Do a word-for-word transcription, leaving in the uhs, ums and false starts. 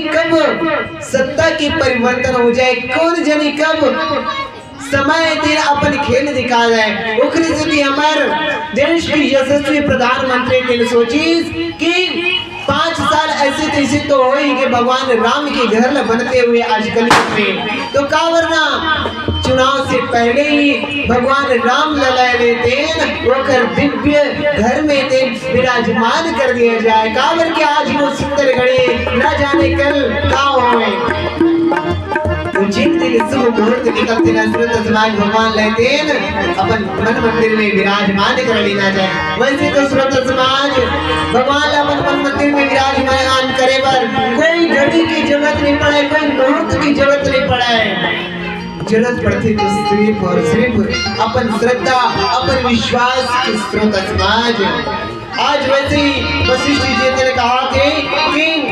कब सत्ता के परिवर्तन हो जाए, कोन जनी कब समय तेन अपन खेल दिखा जाए। ओकरे सेती हमर देश के यशस्वी प्रधानमंत्री तेन सोचिस कि पाँच साल ऐसे तैसे तो होही कि भगवान राम के घर ल बनते हुए आज कलयुग में, तो काबर ना चुनाव से पहले ही भगवान राम ल ले लेतेन, ओकर दिव्य घर में तेन विराजमान कर दिया जाए। काबर के आज वो सुंदर घड़ी, ना जाने कल का होए। उचित दिन शुभ मुहूर्त निकलते ना, श्रोता समाज, भगवान ल तेन अपन मन मंदिर में विराजमान कर लेना जाए। वैसे तो श्रोता समाज, भगवान ल अपन मन मंदिर में विराजमान करे बर कोई घड़ी की जरूरत नहीं पड़े, कोई मुहूर्त की जरूरत नहीं पड़े। जरूरत पड़थे तो सिर्फ और सिर्फ अपन श्रद्धा, अपन विश्वास के, श्रोता समाज। आज वैसे ही वशिष्ठ जी ने कहा कि, कि